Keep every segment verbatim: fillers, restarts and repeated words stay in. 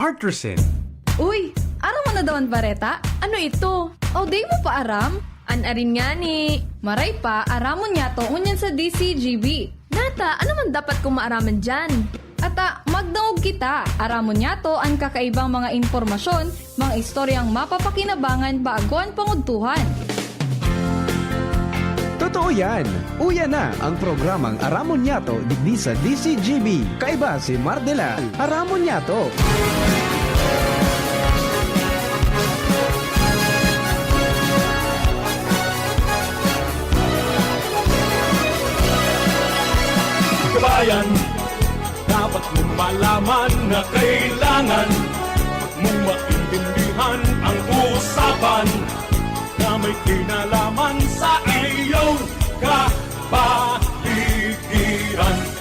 Artersen. Uy, aram mo na daw an bareta? Ano ito? O, di mo pa aram? An arin ngani. Maray pa, aramon niyato ngunyan sa D C G B. Nata, ano man dapat kong maaraman diyan? Ata, magdangog kita. Aramon niyato an kakaibang mga impormasyon, mga istoryang mapapakinabangan bago an pangudtuhan. Totoo yan! Uya na ang programang Aramon Niyato digdi sa D C G B. Kaiba si Mardela. Aramon Niyato. Kabayan, dapat mong malaman na kailangan mong maintindihan ang usapan na may kinalaman sa iyong kapaligiran.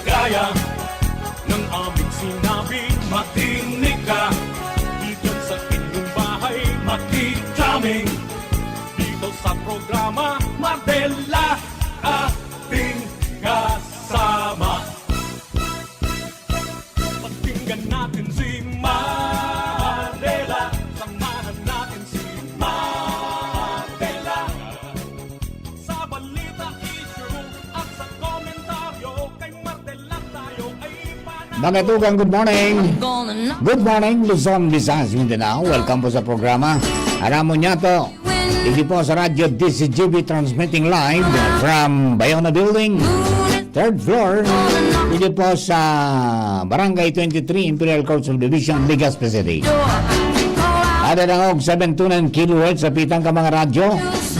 Kaya ng aming sinabi, makinig ka. Diyan sa inyong bahay, makinig kami. Dito sa programa, Mardela, ating kasama. Pakinggan natin si Mardela. Samahan natin si Mardela. Sa balita, issue, at sa komentaryo, kay Mardela tayo ay panalo. Mga tugang, good morning. Good morning, Luzon, Visayas, Mindanao. Welcome po sa programa Aramon Niyato. Digdi po sa Radyo D C G B, transmitting live from Bayona Building, third floor. Digdi po sa Barangay twenty-three, Imperial Court Subdivision, Legazpi City. Nadadangog seven two nine kilohertz sa pitang ka mga radyo.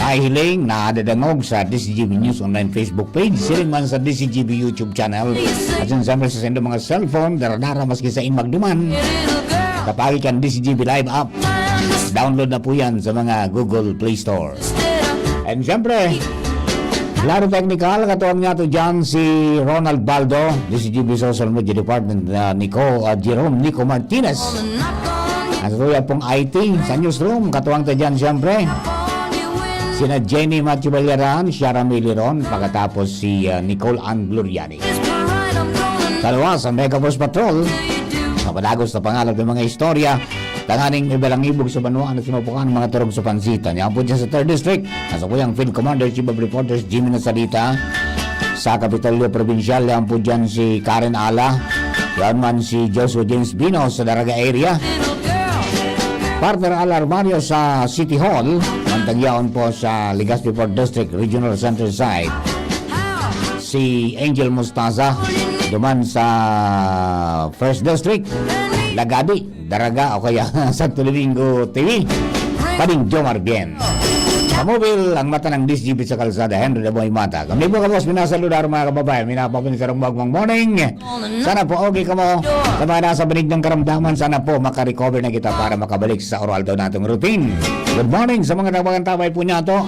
Nahihiling, nadadangog sa D C G B News Online Facebook page, siring man sa D C G B YouTube channel. At yun, siyempre, sa sendo mga cellphone, daradara, maski sa inmagduman. Kapagi kan D C G B Live app. Download na po yan sa mga Google Play Store. And siyempre, Klaro Technical, katuwang niya to dyan si Ronald Baldo, D C G B Social Media Department, uh, Nico, uh, Jerome Nico Martinez. Ang tuya pong I T sa newsroom, katuwang ta dyan siyempre. Sina Jenny Matthew Balyaran, Shara Miliron, pagkatapos si, uh, Nicole Ann Gloriani. Sa luwas, ang Mega Force Patrol, mapadagos na pangalap ng mga istorya, tanganing ibalang ibog sa banwa na sinupukan ng mga turog sa pansitan. Yan po dyan sa third District. Nasa po yung Field Commander, Chief of Reporters, Jimmy Nasalita. Sa Kapitolyo Provincial, yan po dyan si Karen Ala. Yan man si Joshua James Bino sa Daraga area. Partner Al Armario sa City Hall. Mantag yaon po sa Legazpi Fourth District, Regional Center Side. Si Angel Mostaza, duman sa First District, Lagadi, Daraga, o kaya Santo Domingo T V. Paning Jomar Bien. Sa mobile, ang mata ng D C G B sa kalsada, Henry Laboy Mata. Kami po, kabos, minasaludar, mga kababayan, minapapinisarong magmang morning. Sana po okay kamo. Sa mga nasa banig ng karamdaman, sana po makarecover na kita para makabalik sa oral daw natong routine. Good morning sa mga nagpapantabay po niya to.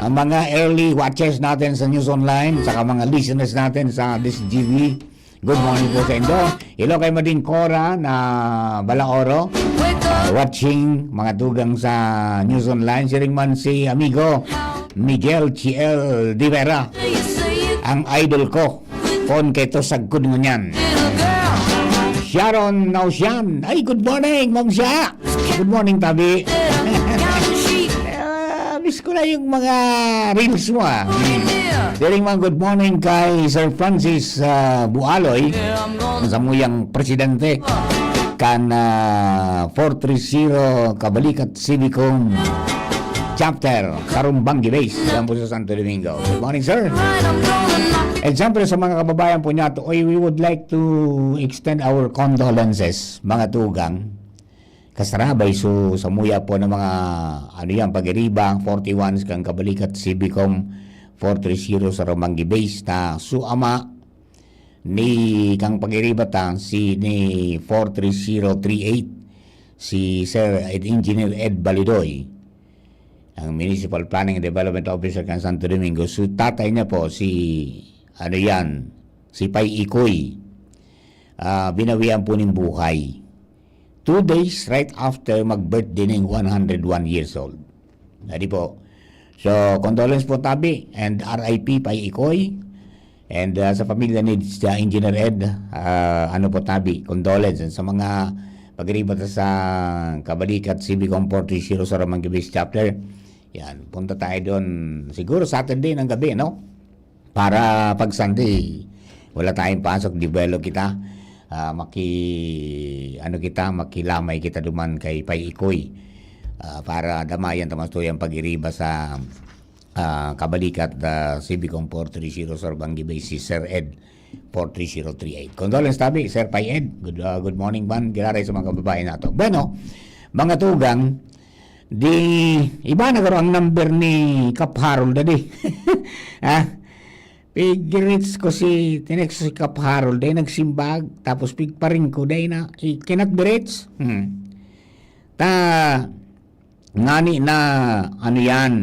Ang mga early watchers natin sa News Online, saka mga listeners natin sa D C G B. Good morning po sa indo. Hello kay Mading Cora na Balaoro. Ah, watching, mga tugang sa News Online. Siring man si amigo Miguel Chiel de Vera, ang idol ko. Kon kay to sagkod ngunyan. Sharon Nausian. Ay, good morning, Ma'am Sha. Good morning, tabi. Ah, miss ko na yung mga reels mo, ah. Siring man, good morning kay Sir Francis, ah, Bualoy, ang samuyang presidente kan, ah, four three zero Kabalikat Civicum Chapter, Karumbang Gibes. Yan po sa Santo Domingo. Good morning, sir. And siyempre, sa mga kababayan po niya, to, we would like to extend our condolences, mga tugang. Kasarabay, so, samuya po ng mga, ano yan, pag-iriba, forty-one kan Kabalikat Civicum four three zero sa Romanggi Base na su ama ni kang pag-iriba ta, si, ni four three zero three eight, si Sir Ed, Engineer Ed Balidoy, ang Municipal Planning and Development Officer kan Santo Domingo. So, tatay niya po, si, ano yan, si Pay Ikoy. Ah, binawian po ning buhay. Two days right after mag-birthday ning one hundred one years old. Adi po. So, condolence po, tabi, and R I P Pay Ikoy. And, ah, sa pamilya ni, ah, Engineer Ed, ah, ano po, tabi, condolence. And sa mga Pag-iriba ta sa Kabalikat, C B Comport, Trisiro, Saramangi Base Chapter. Yan, punta tayo doon. Siguro Saturday ng gabi, no? Para pag Sunday, wala tayong pasok, di belo kita. Ah, maki-, ano kita, makilamay kita duman kay Pay Ikoy. Ah, para damayan ta mas tuyang pag-iriba sa, ah, Kabalikat, ah, C B Comport, Trisiro, Saramangi Base, si Sir Ed, four three zero three eight. Condolence tabi, Sir Pay Ed. Good, ah, good morning, man. Giraray sa mga kababayan nato. Bueno, mga tugang, di, iba na garo ang number ni Kap Harold, dadi. Ha? Pig-reach ko si, tinext si Kap Harold, dahil nagsimbag, tapos pigparing ko, dahil na, he cannot be reached. Hmm. Ta, ngani na, ano yan,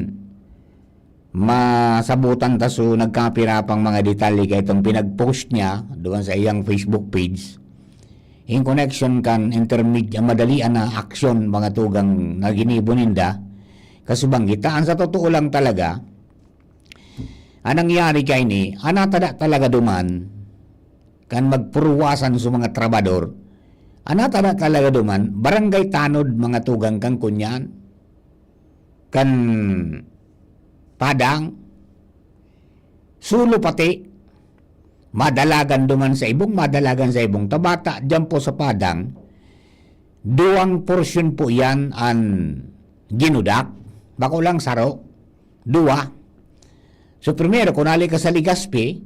masabutan ta so nagkapira pang mga detalye kay itong pinag-post niya doon sa iyang Facebook page in connection kan intermedia, madalian na aksyon, mga tugang na ginibo ninda. Kasubang kita, ang sa totoo lang talaga, ang nangyari kaini, anatada talaga duman, kan magpuruwasan sa mga trabador, anatada talaga duman, barangay tanod, mga tugang, kan kunyan, kan padang, sulo pati, madalagan duman sa ibong, madalagan sa ibong. Tabata, diyan po sa padang, duwang porsyon po yan an ginudak. Bako lang saro, duwa. So, primero, kung ali ka sa Legazpi,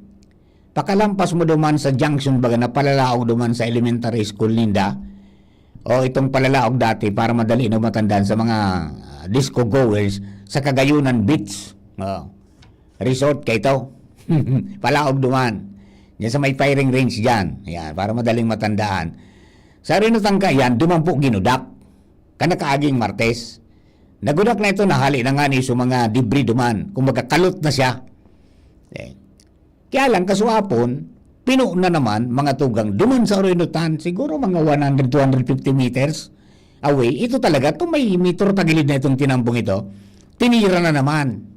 pakalampas mo duman sa junction, baga na palalaog duman sa elementary school ninda, o itong palalaog dati para madali na matandaan sa mga, ah, disco goers sa Kagayunan Beach. Oh. Resort kay to. Palaog duman. Diyan sa may firing range diyan. Yan, para madaling matandaan. Sa Reno Tangka yan, duman po ginudak. Kan nakaaging Martes. Nagudak na ito, nahali na nga ni sa mga debris duman. Kung magkakalot na siya. Eh. Kaya lang, kasuapon, pino na naman, mga tugang, duman sa Orinutan, siguro mga one hundred, two hundred fifty meters away. Ito talaga, itong may metro tagilid na itong tinampong ito, tinira na naman.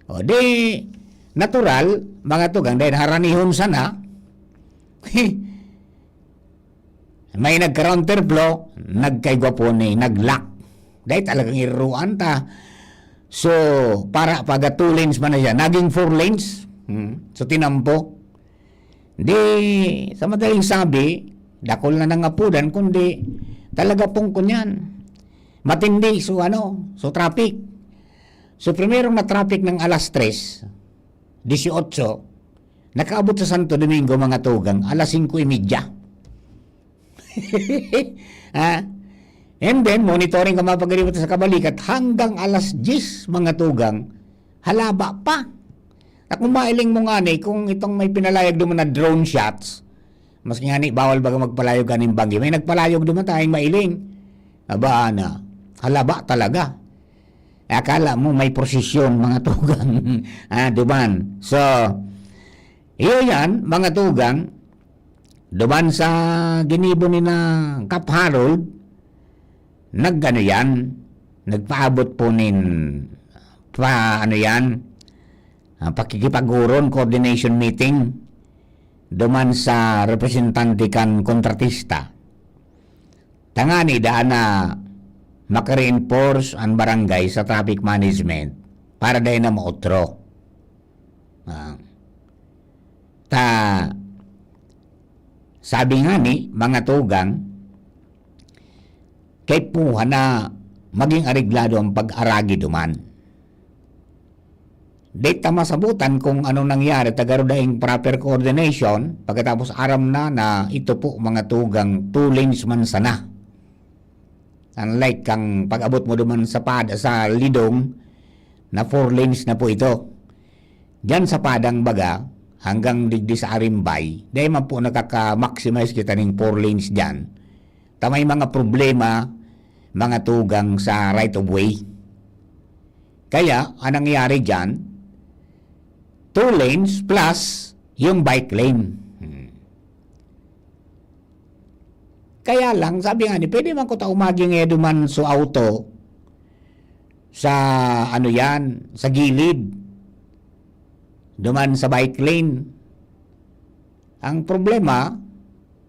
O, di, natural, mga tugang, dahil haranihon sana, may nag-counterflow, nagkaigwa po ni, nag-lock. Dahil talagang iruruan ta. So, para paga two lanes man na siya, naging four lanes. Hmm. So, tinampo. Di, sa madaling sabi, dakul na nangapudan, kundi talaga pong kunyan. Matindi, so ano, so traffic. So, primerong na-traffic ng alas tres, dieciocho, nakaabot sa Santo Domingo, mga tugang, alas singko y media. Ha? And then, monitoring ka, mga pag-iribot sa Kabalikat, hanggang alas diyes, mga tugang, halaba pa. Na kung mailing mo nga ni, kung itong may pinalayag duman na drone shots, maski nga ni, bawal baga magpalayog kaning banggi. May nagpalayog duman tayong mailing. Aba, ana, halaba talaga. Akala mo may prosesyon, mga tugang. Ah, duman. So, iyo yan, mga tugang, duman sa ginibo ni na Kap Harold, nag-ano yan, nagpaabot po nin, pa, ano yan, ah, pakikipag-uron, coordination meeting, duman sa representante kan kontratista. Tangani daan na maka-reinforce ang barangay sa traffic management para dai na maotro. Ah. Ta, sabi nga ni mga tugang, kaipuhan na maging areglado ang pag-aragi duman. Di ta masabutan kung anong nangyari, ta garo daing proper coordination, pagkatapos aram na na ito po mga tugang two lanes man sana. Unlike kang pag-abot mo duman sa pad-, sa Lidong, na four lanes na po ito. Diyan sa Padang baga, hanggang digdi sa Arimbay, dahil man po nakaka-maximize kita ning four lanes diyan. Ta may mga problema, mga tugang sa right of way. Kaya, ang nangyari diyan, two lanes plus yung bike lane. Hmm. Kaya lang, sabi nga ni, pwede man ko ta umagi nga duman so auto sa, ano yan, sa gilid. Duman sa bike lane. Ang problema,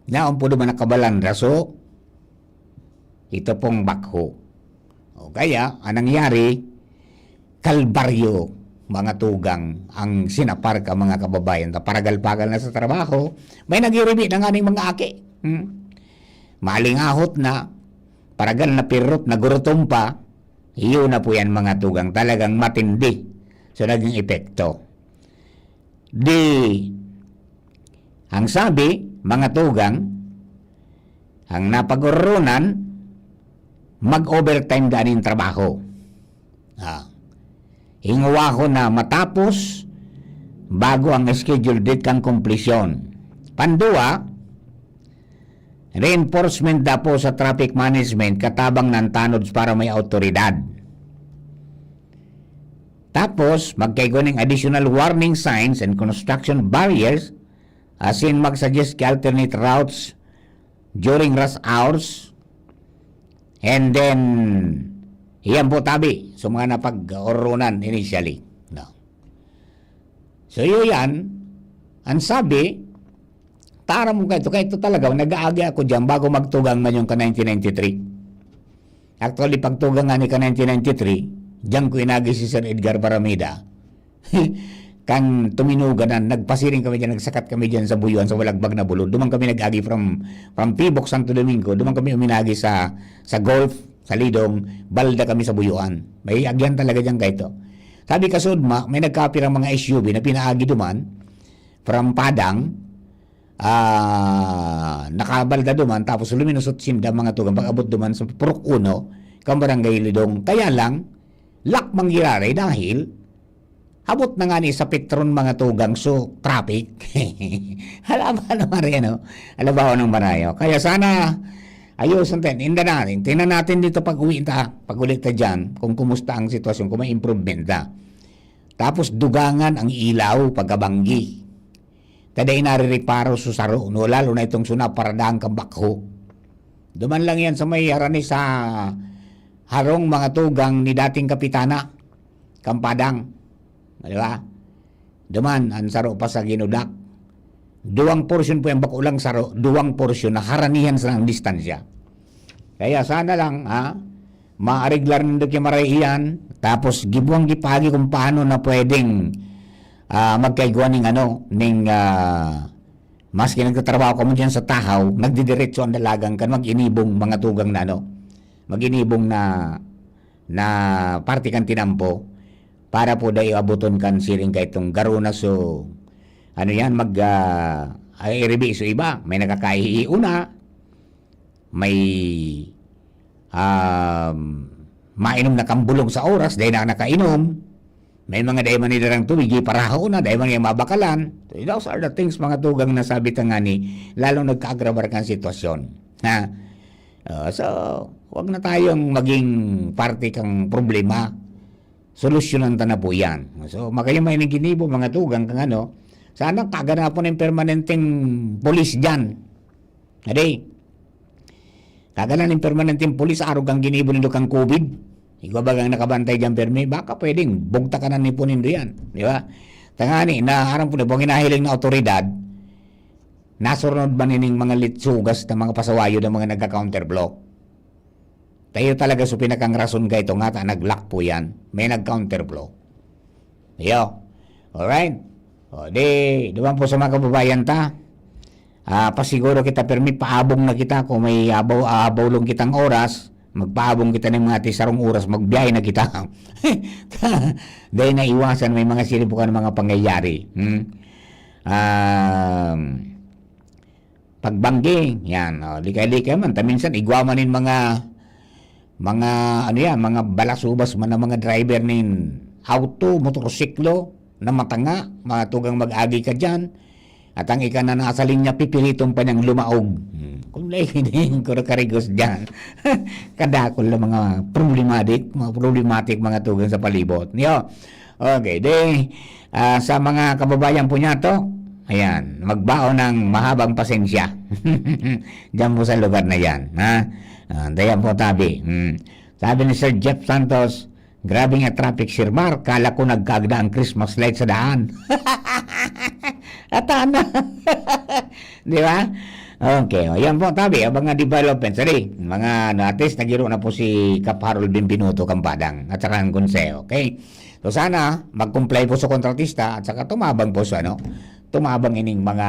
naon po duman nakabalandra. So, Ito pong bakho. O kaya, ang nangyari, kalbaryo, mga tugang, ang sinapar ka, mga kababayan, ta paragal-pagal na sa trabaho, may nagiribi na nga ning mga aki. Hmm? Malingahot na, paragal na pirot, nagurutom pa, yun na po yan, mga tugang, talagang matindi. So, naging epekto. Di, ang sabi, mga tugang, ang napag-ororonan, mag-overtime daan yung trabaho. Ah, hingwahon na matapos bago ang schedule date kan komplisyon. Pandua, reinforcement dapo sa traffic management katabang ng tanods para may awtoridad. Tapos, magkaigwa ning additional warning signs and construction barriers, as in mag-suggest ki alternate routes during rush hours. And then, iyan po tabi sa mga napag-oronan initially. No? So, yun yan. Ang sabi, tara mo kaito, kaito talaga, nag-aagi ako dyan bago magtugang man yung ka nineteen ninety-three. Actually, pagtugang nga ni ka nineteen ninety-three, diyan ko inagi si Sir Edgar Baramida. Kan tuminugan na, nagpasiring kami dyan, nagsakat kami dyan sa Buyuan, sa Walagbag na Bulod. Duman kami nag-agi from, from Pibok, Santo Domingo. Duman kami uminagi sa, sa Golf, sa Lidong, balda kami sa Buyuan. May agyan talaga dyan kaito. Sabi ka, Sudma, may nagkapirang mga S U V na pinaagi duman, from Padang, ah, nakabalda duman, tapos luminusot sinda mga tugang pag-abot duman sa Purok Uno, kan Barangay Lidong. Kaya lang, lak mangyari dahil abot na nga ni sa Petron mga tugang, so traffic. Hala ba naman rin, ano? Hala ba ng marayo? Kaya sana, ayusin natin, inda natin. Tingnan natin dito pag uwi ta, pag ulit ta dyan, kung kumusta ang sitwasyon, kung may improvement na. Tapos dugangan ang ilaw pagkabanggi. Tada inarereparo sa saro, no, lalo na itong suna paradahan kan bakho. Duman lang yan sa may harani sa harong mga tugang ni dating kapitana, Kampadang. Di ba? Duman, ang saro pa sa Ginudak. Duwang porsyon po yung bako lang saro, duwang porsyon na haranihan sa distansya. Kaya sana lang, ha, maareglar nindo ki Maray iyan, tapos gibuang gipagi kung paano na pwedeng, ah, magkaigwa ning ano, ning, ah, maski nagtatrabaho ka man diyan sa Tahaw, nagdidiretso ang dalagan kan mag-inibong mga tugang na ano, mag-inibong na, na parte kan tinampo, para po dai abuton kan siring kaitong Garona. So, ano yan, mag, ah, ay, iribi so iba, may nakakaihi una, may, um, mainom na kambulong sa oras, dai na nakainom. May mga dai man nidarang tubig, di paraho na, dai man yung mabakalan. So, those are the things, mga tugang na sabi ta nga ni, lalong nagkaagrabar kan sitwasyon. Ha? Ah, so, wag na tayong maging parte kang problema. Solusyonan ta na po yan. So, magayamay ning ginibo, mga tugang kang ano, sana kaganapon ng permanenteng polis dyan. Adi, kaganan ning permanenteng polis, arog kang ginibo nindo kang COVID. Igwa bagang nakabantay dyan, permi, baka pwedeng bugtakan na nipo nindo yan. Di ba? Tangani, na aram po na, buwang hinahiling na otoridad, nasurnod man ining mga litsugas na mga pasawayo na mga nagka-counterblow. Tayo talaga so pinakang rason ka ito nga ta, nag-lock po yan. May nag-counterblow. Iyo. Alright? O, di, duman po sa mga kababayan ta. Ah, pasiguro kita, permi, paabong na kita. Kung may abaw, aabawlong kitang oras, magpaabong kita ng mga tisarong oras, magbiyahe na kita. Dahil naiwasan, may mga sinibukan ng mga pangyayari. Hmm? Um, pagbanggi, yan, o, likay-likay man. Ta minsan, igwa man nin mga, mga, ano yan, mga balasubas man ang mga driver nin auto, motorsiklo, na matanga, mga tugang mag-agi ka dyan. At ang ika na nasa linya, pipiliton pa niyang lumaog. Hmm. Kung lain, kuro karigos dyan. Kadakol na mga problematic, mga problematic, mga tugang sa palibot. Yo, okay, di, ah, sa mga kababayan po niya to, ayan, magbaon ng mahabang pasensya. Diyan po sa lugar na yan, ha? Ah, dayan po tabi. Hmm. Sabi ni Sir Jeff Santos, "Grabe nga traffic, Sir Mar. Kala ko nagkaagda ang Christmas light sa daan." Atana. Di ba? Okay, o, yan po, tabi, ang mga developments. Adi, mga, ano, at least, nagiro na po si Kap Harold Benvenuto Campadang at saka ang konseho, okay? So, sana, mag-comply po sa kontratista at saka tumabang po sa, ano, tumabang ining mga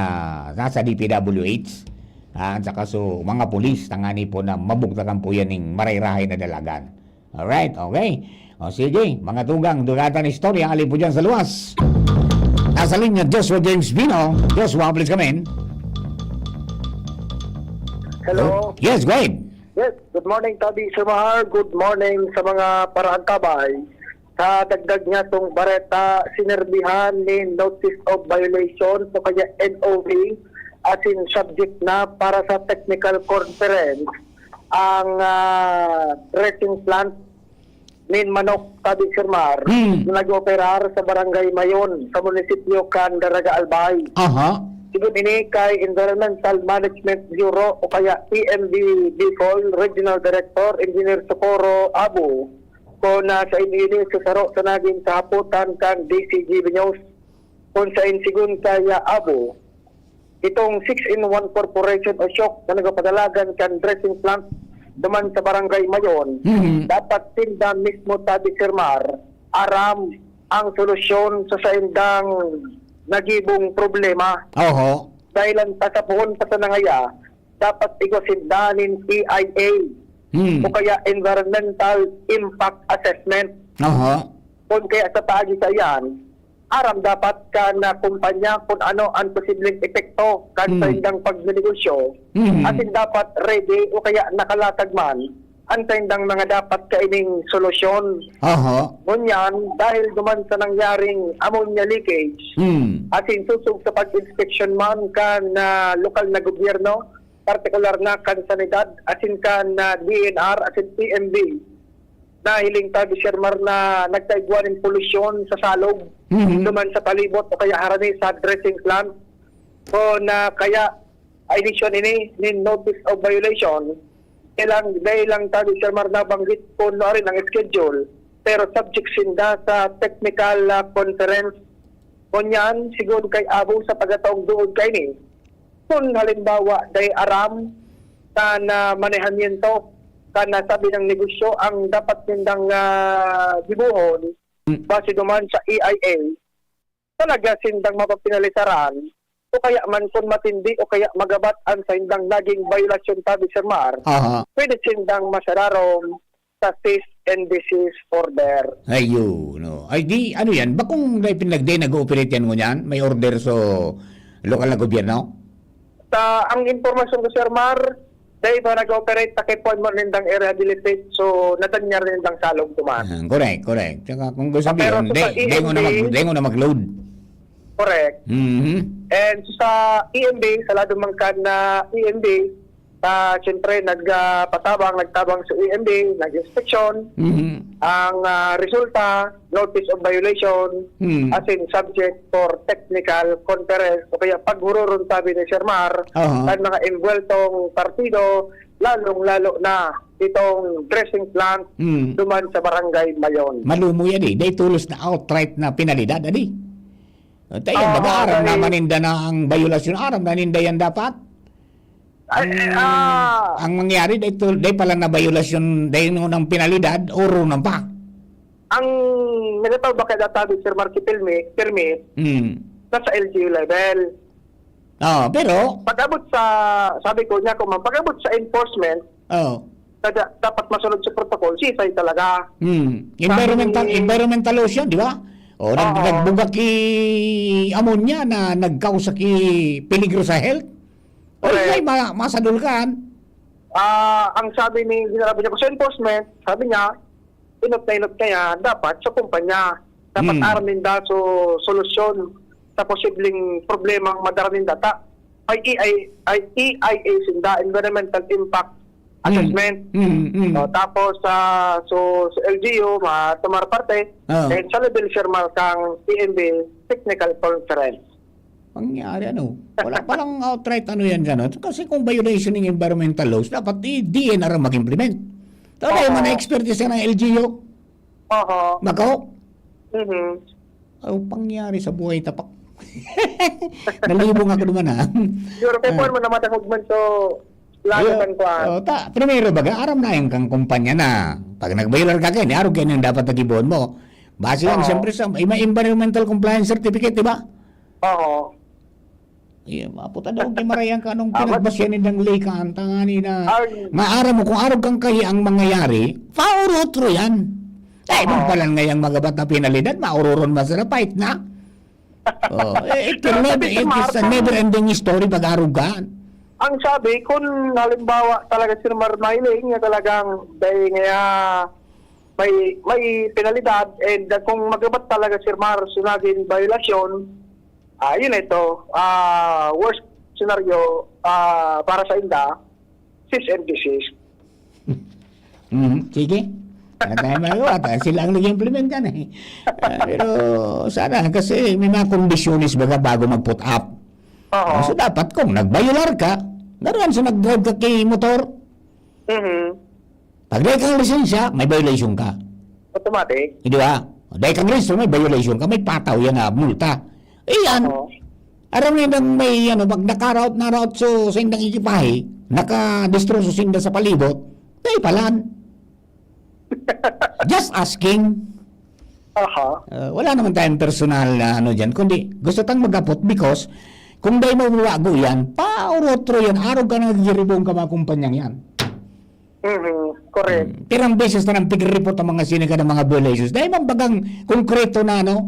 nasa D P W H, ah, at saka so, mga pulis, tangani po na mabugtakan po yan ning marahay-rahay na dalagan. Alright, okay. O sige, mga tugang, dugatan istorya, alin po dyan sa luwas? Nasa linya, Joshua James Bino. Joshua, please come in. Hello. Yes, go ahead. Yes, good morning, Tabi Sir Mahar. Good morning sa mga paraantabay. Sa dagdag niya tong bareta, sinerbihan ni Notice of Violation o kaya N O V asin subject na para sa technical conference ang ah, dressing plant nin manok, Tabi Sir Mahar, Hmm. na nag-ooperar sa Barangay Mayon, sa munisipyo kan Daraga Albay. Aha. Sigon ini kay Environmental Management Bureau o kaya E M B Bicol Regional Director Engineer Socorro Abo, ko na sa ini sa saro sa nagin sa hapotan kan D C G B News, kung sa insigon kaya Abo, itong six-in-one Corporation o SHOC na nagapadalagan kan dressing plant duman sa Barangay Mayon, Mhm. dapat sinda mismo, Tabi Sir Mahar, aram ang solusyon sa saindang nagibong problema. Oho. Dahil ang tasapuhon pa sa nangaya, dapat igwa sinda nin E I A Hmm. o kaya Environmental Impact Assessment. Oho. Kung kaya sa paagi sa iyan, aram dapat kan kumpanya kung ano ang posibleng epekto kan Hmm. saindang pagnenegosyo. Mhm. Asin dapat ready o kaya nakalatag man ang saindang mga dapat kaining solusyon. Oho. Ngunyan, dahil duman sa nangyaring ammonia leakage, Hmm. asin sosog sa pag-inspeksyon man kan ah, lokal na gobyerno, partikular na kan sanidad, asin kan ah, D N R, asin P M B, nahiling ta, Sir Mar, na nagkaigwa nin polusyon sa salog Mhm. duman sa palibot o kaya harani sa dressing plant. So, na kaya inisyon ini nin notice of violation. Dai lang, dai lang ta, Sir Mar, nabanggit kung nuarin ang schedule, pero subject sinda sa technical ah, conference. Ngunyan, sigon kay Abo sa pagkataong duod kaini, kung halimbawa, dai aram kan ah, manehamiento kan nasabi ng negosyo ang dapat nindang ah, gibohon, base duman sa E I A, talaga sindang mapapinalisaran o kaya man kung matindi o kaya magabat ang saindang naging violasyon, Tabi Sir Mar, Aha. pwede sindang masararom sa cease and desist order. Ayun, no. Ay, di, ano yan? Bakong dai pinagdi nag-ooperate yan ngunyan? May order sa lokal na gobyerno? Sa ang impormasyon ko, Sir Mar, dai pa nag-ooperate, takipon mo nindang i-rehabilitate, so nadanyar nindang salog duman. Ah, correct, correct. Tsaka kung gusto Ah, pero sabihin, sa dai, dai mo na mag, E M B, dai mo na mag-load. Correct. Mhm. And sa E M B, sa lado man kan na E M B, ah, siyempre, nagpatabang, nagtabang sa E M B, nag-inspeksyon. Mhm. Ang ah, resulta, notice of violation, Hmm. as in subject for technical conference o kaya paghururon, sabi ni Sir Mar, Aha. kan mga envueltong partido, lalong-lalo na itong dressing plant Hmm. duman sa Barangay Mayon. Malumo yan eh. Dai tolos na outright na penalidad, adi. Tayo, Oo, nag-aaram dahil naman ninda na ang violasyon. Aram na ninda yan dapat. Ay, Ang, eh, ah, ang mangyari, dai, to, dai pala na violasyon, dai nung ang penalidad, oro nang pa. ang nagataw ba kaya data, Sir Marky, permit, permit, Hmm. nasa L G U level. Ah, pero, Pag-abot sa, sabi ko niya, kung pag-abot sa enforcement, oh, na da- dapat masunod sa protocol, sisay talaga. hmm. Environmental, Sabi ni- environmental laws yan, di ba? O, nag, Oo. nagbugak ki ammonia na nagkausa ki peligro sa health. O, Correct. ay, ma, masadol ka. Ah, ang sabi ni General Bunyako sa enforcement, sabi niya, inot na inot kaya dapat sa kumpanya. Dapat Hmm. aram ninda so solusyon sa posibleng problemang madara ninda. Ta, ay E I, ay E I A sinda, Environmental Impact Hmm. Assessment. Hmm, hmm. No, tapos sa so, sa L G U, matumar parte, Oo. and sa level, Sir Mar, kang P M B, Technical Conference. Pangyari ano? Wala palang outright ano yan dyan. No? Kasi kung violation ng environmental laws, dapat i-D N R ang mag-implement. Tayo Oo. man na-expert sa ng L G U. Oho. Mako? Mhm. Ang pangyari sa buhay tapak. Nalibong ako naman, ah. Siguro kay Ah. Juan mo naman ang movement, so, lalo Ayun. kang kuwan. Oh, ta, primero baga, aram na yung kang kumpanya na. Pag nagbayular ka, kaya, arog kayo yung dapat nagibon mo. Base lang, Oo. siyempre, sa may environmental compliance certificate, di ba? Oo. Iya, maputa daw, di marayan ka anong Amat. pinagbasihan nindang lay ka, ang tangani na Ay. maaram mo kung arog kang kahi ang mangyayari, paurotro yan. Ay, Oo. magpalan ngayang magabat na penalidad, mauroron man sa napait na. Oh, eh, it will Pero never, sabi si it is a Marco, never-ending story pag-arugan. Ang sabi, kung halimbawa talaga si Mar Mailing, nga talagang dahil nga may, may penalidad, and, uh, kung magabat talaga si Mar Sunagin violation, ah, yun ito, ah, worst scenario, ah, para sa inda, cease and desist. Mhm, sige. Wala tayong magawa. Ta-, sila ang nag-implement yan, eh. Ah, pero sana, kasi may mga kondisyones baga bago mag-put up. Oo. Ah, so, dapat kung nag-violar ka, naroon sa nag-drive ka kay motor, Mhm. pag dahil kang lisensya, may violation ka. Automatic. Di ba? Dahil kang rehistro, may violation ka, may pataw yan na multa. Iyan, Oo. aram mo yun ang may, ano, pag nakaraot na raot so, sa indang ekipahe, nakadestroso sinda sa palibot, tayo palan. Just asking. Aha. Uh, wala naman tayong personal na ano dyan, kundi gusto tang magapot because kung dahil mabuwago yan, paurotro yan, araw ka na nagigiribong ka mga kumpanyang yan. Mhm, correct. Hmm. Pirang beses na nang pigre-report ang mga sini ka ng mga violations. Dahil man bagang konkreto na ano,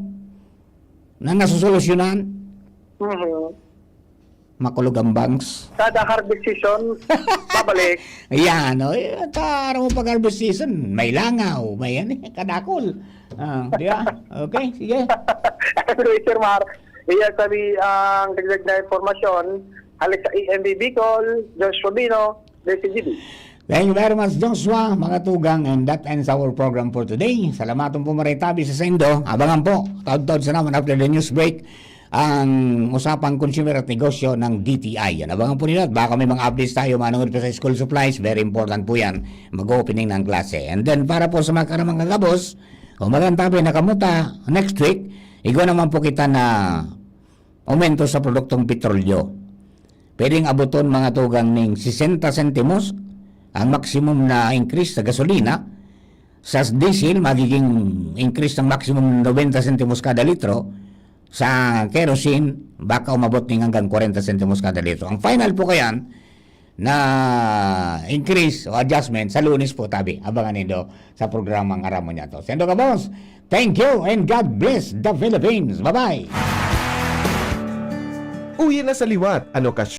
na nasusolusyonan. Mhm. Makulog ang bangs. Kada harvest season, babalik. Ayan, oh, eh, ta-, aram mo pag harvest season, may langaw, may ano, kadakol. Ah, di ba? Okay, sige. Anyway, Sir Mar, iyan sabi ang dagdag na impormasyon, halik sa E M B Bicol, Josh Robino, J C G B. Thank you very much, Joshua, mga tugang, and that ends our program for today. Salamaton po, maray tabi sa saindo. Abangan po, taud-taud sa naman after the news break, ang usapang consumer at negosyo ng D T I. Yan, abangan po nila. Baka may mga updates tayo, manungod pa sa school supplies. Very important po yan. Mag-opening ng klase. And then, para po sa mga karamang kagabos, o magandang tabi na kamuta, next week, igwa naman po kita na aumento sa produktong petrolyo. Pwedeng abuton, mga tugang, ning sesenta sentimos ang maximum na increase sa gasolina. Sa diesel, magiging increase ng maximum nobenta sentimos kada litro. Sa kerosene, baka umabot ning hanggang kwarenta sentimos kada litro. Ang final po kayan na increase o adjustment sa Lunes po, tabi. Abangan nindo sa programang Aram Mo Niya To. Sendo ka, boss. Thank you and God bless the Philippines. Bye-bye. Uya na sa liwat, ano ka